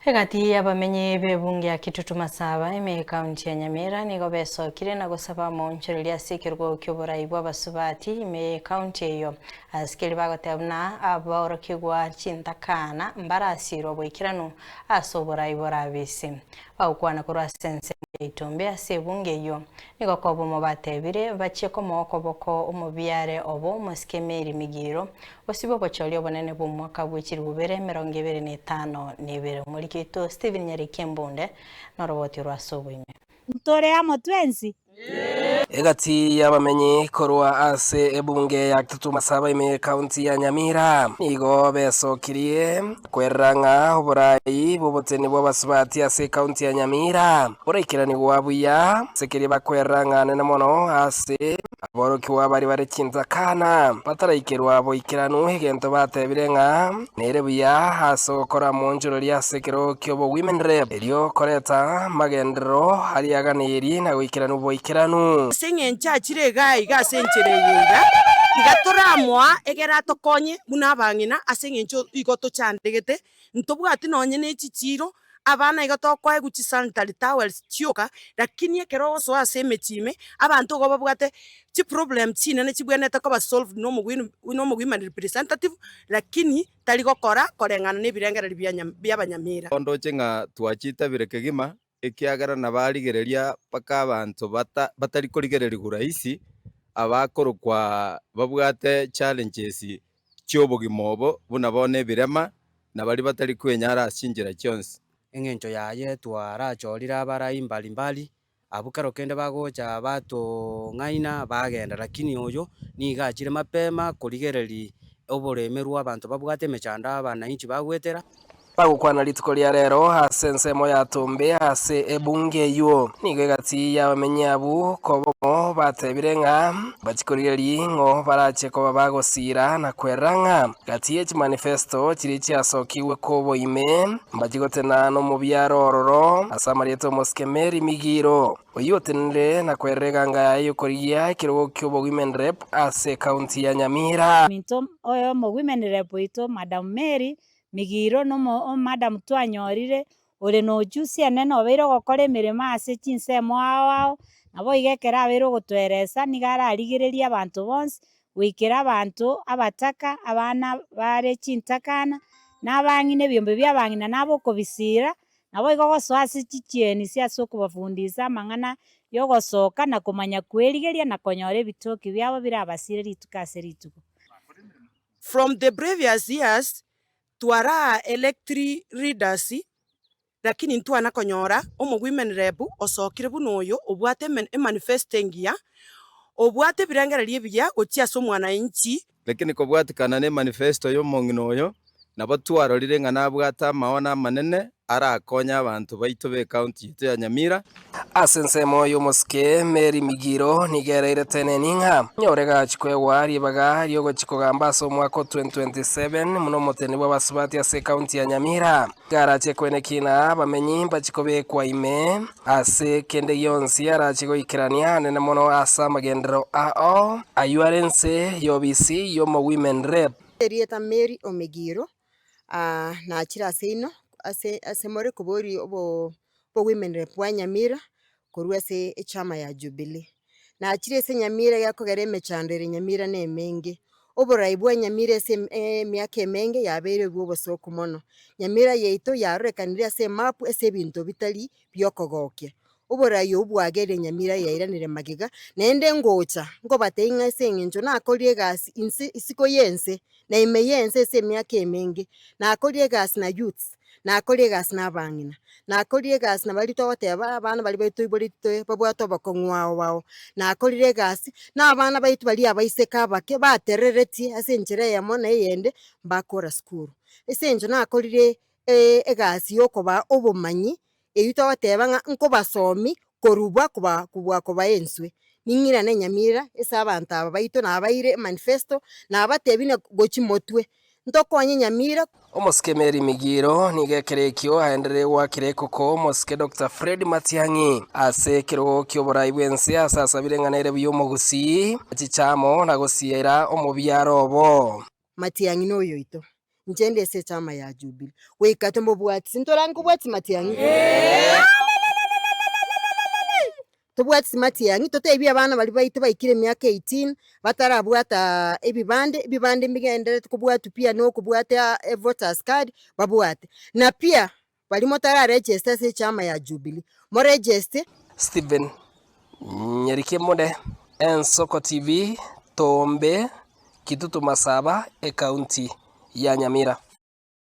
Egati y'abamenyi b'ebunge ya Kitutu Masaba ime y'ekaunti ya Nyamira nigo besokire na gosaba amaonchoreria ase ekerogo ki'oborai bw'abasubati ime y'ekaunti eyio. Asikeri bagoteba buna abaorokigwa chintakana mbarasirwe oboikeranu ase oborai borabise. Bagokwana korwa ase ensemo ya Itumbe ase ebunge eyio nigo kobomo batebire bachie komoa okoboko omobiare obo omosike Mary Migiro Gosiba obochori obonene bw'omwaka bwe chilifu bibere 25. Omoriki oito Stephen Nyariki Embunde noroboti orwa ase oboime. Ntore amo twensi. Egati y'abamenyi korwa ase ebunge ya Kitutu Masaba ime y'Ekaunti ya Nyamira nigo besokirie kwerera ng'a oborai bw'oboteni bw'abasubati ase ekaunti ya Nyamira boraikeranigwa buya ase keria bakwerera ng'a nene mono ase Aborokigwa baria bare chintakana bataraikerwa boikeranu egento batebire ng'a nere buya ase ogokora monchororia ase ekerogo ki'obo-women rep, erio koreta amagenderero aria aganeirie na goikeranu boikeranu. Ase engencho achire igaa iga ase enchera eye iga, tiga toramoa egere atokonye buna abang'ina ase engencho igo tochandegete, ntobwati nonye ne chichiiro, Abana igo tokoegwa chisanitary towels chioka, lakini ekero ogosoa ase emechie ime, abanto igo babwate chiproblem chinene chibwenerete koba solved na omogwinu na omowomen representative, lakini tari gokora koreng'ana na ebirengererio bia nya bia abanyamira. Ndoche ng'a twachitabire kegima, ekiagera nabarigereria mpaka abanto bata batari korigererigwa rahisi, abakorokwa babwate challenges chi'obogima obo, buna bono ebirema, na baria batari kwenyara ase chinchera chionsi. Eng'encho yaye twarachorire abarai mbali mbali, abwo kero kende bagocha batong'aina bagenda, lakini oyo nigo achire mapema korigereria oboremerwa abanto babwate emechando abananchi bagwetera. Bagokwana rituko ria rero ase ensemo ya Tombe ase ebunge eyio. Nigo egati y'abamenyi abwo kobomo batebire ng'a mbachie korigereria ing'o barache koba bagosiira na kwerera ng'a gati ye chimanifesto chiria chiasokigwe koboime mbachie gotena nomobiaro ororo ase amarieta omosike Mary Migiro oyio otenenire na kwerera eganga yaye y'okorigia ekerogo ki'obo-women rep ase ekaunti ya Nyamira. Ominto oyomo women rep oito Madam Mary Migiro nomo-madam twanyorire, ore nochusi enene obeire ogokora emeremo ase chinsemo ao ao, naboigo ekero abeire ogotoeresa nigo ararigererie abanto bonsi, goikera abanto abataka, abana bare chintakana, na abang'ina ebiombe bia abang'ina nabokobisiira, naboigo gosoa ase chichienisi ase okobafundisa amang'ana yogosoka na komanya kwerigeria na konyora ebitoki biabo birabasire rituko ase rituko. From the previous years twara elect leaders lakini ntwana konyora omo women rep osokire buna oyo obwate emanifesto engiya, obwate ebirengererio ebiya gochia ase omwananchi. Lakini kobwatikana ne manifesto y'omong'ina oyo, nabo twarorire ng'a nabwate amaono amanene arakonye abanto baito b'ecounty yaito ya Nyamira. Ase ensemo y'omosike Mary Migiro nigo ereire teneni ng'a nyore gachi koegwa ribaga riogochi kogamba ase omwaka o 2027 buna omoteni bw'abasubati ase ekaunti ya Nyamira. Iga arache koenekia ng'a abamenyi mbachi kobekwa ime ase kende gionsi arache goikerania anene mono ase amagenderero ao ayio are inse y'obisi y'omo-women rep. Erieta Mary Omigiro, nachire ase ino ase ase more koboria obo obowomen rep bwa Nyamira korwa ase echama ya Jubilee. Nachire ase Nyamira gekogera emechando ere Nyamira na emenge, oborai bwa Nyamira ase emiaka emenge yabeire bwa obosoku mono. Nyamira yaito yarorekanire ase emap ase ebinto bitari biokogokia. Oborai obwo bwagerire Nyamira yairanire magega, naende ngocha nkobatebia ng'a ase eng'encho nakorire egasi inse isiko y'ense na ime y'ense ase emiaka emenge, nakorire egasi na youths, nakorire egasi na abang'ina, nakorire egasi na baria togoteba abana baria baito toiboretwe babwate obokong'u ao ao, nakorire egasi na abana baito baria abaiseke abake batereretie ase enchera eyemo na eyende mbakora sukuru. Ase eng'encho nakorire egasi ya okobaa obomanyi Eyio togoteba ng'a nkobasomi korubwa koba kobua kobaa enswe. Ning'irane nyamira ase abanto aba baito nabaire emanifesto, nabatebi ng'a gochia motwe, ntokonye nyamira. Omosike Mary Migiro nigo ekero ekio aenderire goakera ekoko omosike Doctor Fred Matiang'i ase ekerogo ki'oborai bw'ense ase asabire ng'a nere buya omogusii achiche amo na gosiera omobiaro obo. Matiang'i noyoito. Inche nde ase echama ya Jubilee. Goika tomobwatisi, ntorange kobwatisia matiang'i? Tobwatisi matiang'i, totebie abana baria baito baikire emiaka 18, batarabwata ebibande, ebibande mbigendererete kobwatwa pia na okobwata evoters card, babwate. Na pia, baria motararegeste ase echama ya Jubilee, moregeste. Stephen Nyarikemode, Ensoko TV, Tombe, Kitutu Masaba, Ekaunti ya Nyamira.